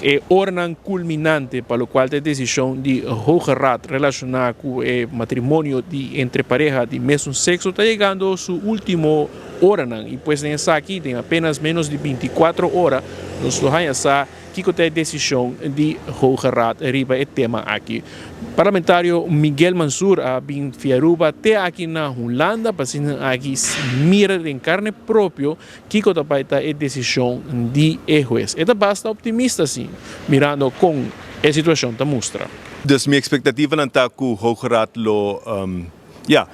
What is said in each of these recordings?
E oranan kulminante pa lokual ta e desishon di Hoge Raad relashoná ku e matrimonio di entre pareha di mesun sekso ta yegando su último oranan i pues den esaki den apenas ménos di 24 ora nos lo haña sa kiko ta e desishon di Hoge Raad riba e tema aki. Parlamentario Miguel Mansur a bin fi Aruba te aki na Hulanda pa asina aki mira den karne propio Kiko ta bai ta e desishon di e hues? E ta basta optimista si, mirando kon e situashon ta mustra. Dus mi ekspektativanan ta ku Hoge Raad lo, ya,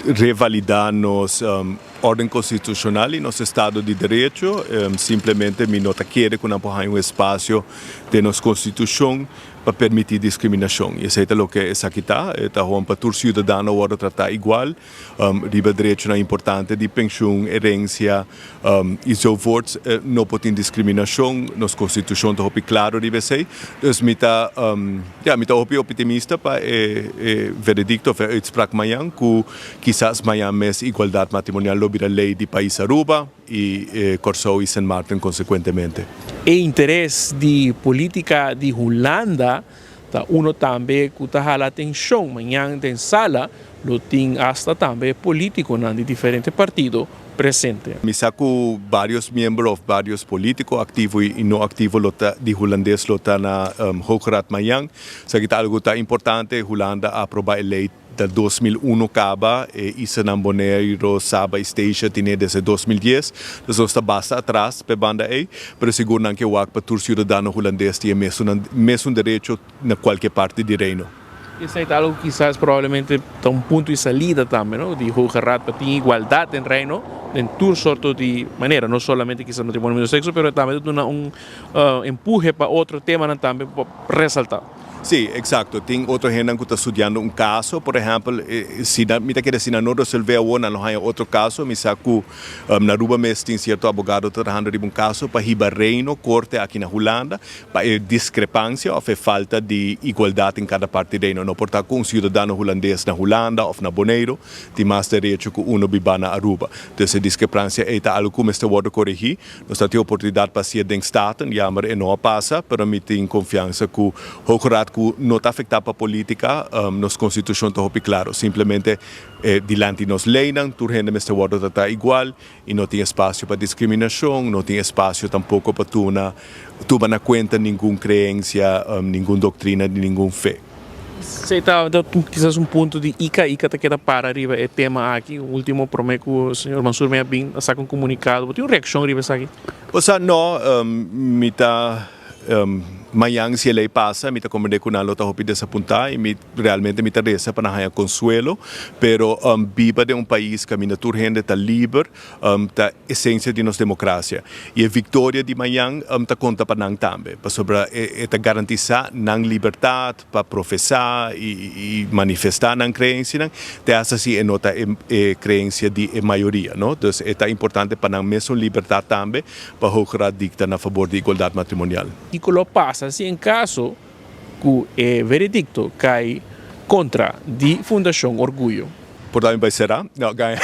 revalidá nos órden konstitushonal i nos estado di derecho. Simplemente mi no ta kere ku nan por haña un espasio den nos konstitushon pa permití diskriminashon. I esei ta loke esaki ta. E ta hon pa tur siudadano wòrdu tratá igual. Riba derechonan importante di penshun, herensia i zovoorts no por tin diskriminashon. Nos konstitushon ta hopi klaro riba esei. Dus mi ta, ya, mi ta hopi optimista pa e veredikto of e uitspraak mañan ku kisas mañan mes igualdat matrimonial lo bira lei di pais Aruba i Kòrsou i Sint Maarten konsekuentemente. E interes di politika di Hulanda ta uno tambe ku ta hala atenshon. Mañan den sala lo tin asta tambe politikonan di diferente partido presente. Mi sa ku varios miembro of varios politiko aktivo i no aktivo lo ta di hulandes lo ta na Hoge Raad mañan. Esaki ta algu ta importante. Hulanda a aproba e lei Ta 2001 kaba, e islanan Boneiru, Saba i Statia tine desde 2010, dus nos ta basta atras p'e banda ei, pero sigur nan ke wak pa tur siudadano hulandes tin e mesun mesun derecho na kualke parti di Reino. Esei ta algo kisas probablemente ta un punto di salida tambe, no, di Hoge Raad pa tin igualdat den Reino den tur sorto di manera, no solamente kisas matrimonio mismo sexo, pero tambe ta duna un empuhe pa otro temanan tambe pa resalta. Sí, exacto. Tin otro hendenan cu ta studiando un caso, por ehempel, si nan, mi ta kere si nan no resolve awor, nan lo haña otro caso. Mi sa cu na Aruba mes tin cierto abogado ta trahando riba un caso pa hiba Reino Corte aki na Hulanda pa e discrepancia of e falta di igualdad den cada parti di Reino. No por ta cu un ciudadano Hulandes na Hulanda of na Boneiru tin mas derecho cu uno biba na Aruba. Entonces e discrepancia ey ta algo cu mester wordo coregi. Nos ta tin oportunidat pa hacié den Staten, jammer e no a pasa, pero mi tin confiansa cu Hoge Raad cu no ta afecta pa politica, nos constitucion ta hopi claro, simplemente dilanti nos leynan tur hende mester wordo trata igual y no tin espacio pa discriminacion, no tin espacio tampoco pa tuna tuma na cuenta ningun creencia, ningun doctrina di ningun fe. Esei ta kisas un punto di Ica. Ica ta keda para riba e tema aki. Ultimo prome ku señor Mansur mi a bin a saka un komunikado. Bo tin un reakshon riba esaki? Osea no, mi ta mañan si e lei pasa mi ta komprende ku nan lo ta hopi desapuntá i mi realmente mi ta resa pa nan haña konsuelo. Pero biba den un pais kaminda tur hende ta liber ta esencia di nos democracia. Y e victoria di mañan ta conta pa nan tambe, pasobra e ta garantisa nan libertad pa profesa y manifesta nan creencianan, te hasta si e no ta e creencia di e mayoria, no? Dus e ta importante pa nan mesun libertad tambe pa Hoge Raad dicta na fabor di igualdad matrimonial. Kico lo pasa si en caso cu e veredicto cay contra di Fundacion Orguyo? Por ta mi bai sera? No, gaña.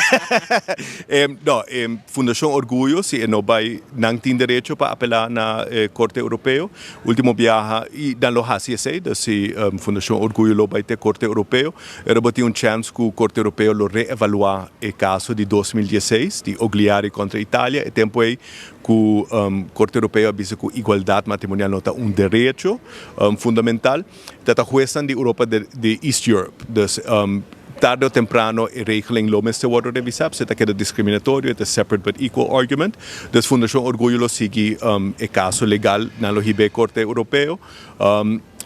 No, Fundacion Orguyo si e no bai, nan tin derecho pa apela na e Corte Europeo. Ultimo biaha y nan lo haci esey, dus si Fundacion Orguyo lo bai te Corte Europeo, pero bo tin un chance cu Corte Europeo lo reevalua e caso di 2016 di Ogliari contra Italia. E tempo ey cu Corte Europeo a bisa cu igualdad matrimonial no ta un derecho fundamental. Ta ta huesnan di Europa di East Europe. Dus tarde o temprano e regeling lo mester wordo revisa pasobra e ta keda discriminatorio, e ta separate but equal argument. Dus Fundacion Orguyo lo sigui e caso legal, nan lo hiba e Corte Europeo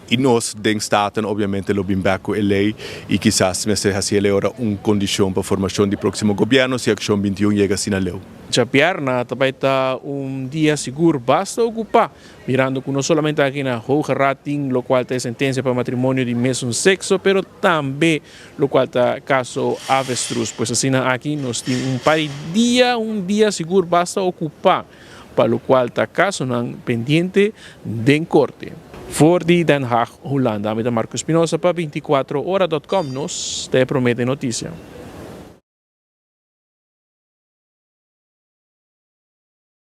y nos den Staten obviamente lo bin bek cu e ley y kisas mester haci e ley ora un condicion pa formacion di proximo gobierno si Accion 21 yega asina leu. Djabièrna ta bai ta un dia sigur basta okupá. Mirando cu no solamente aki na Hoge Raad tin locual ta e sentencia pa matrimonio di mesun sexo, pero tambe locual ta caso Avestruz. Pues asina aki nos tin un par di dia, un dia sigur basta ocupa pa locual ta casonan pendiente den corte. For di Den Haag, Hulanda, ami ta Marco Espinosa pa 24ora.com, nos ta e prome den noticia.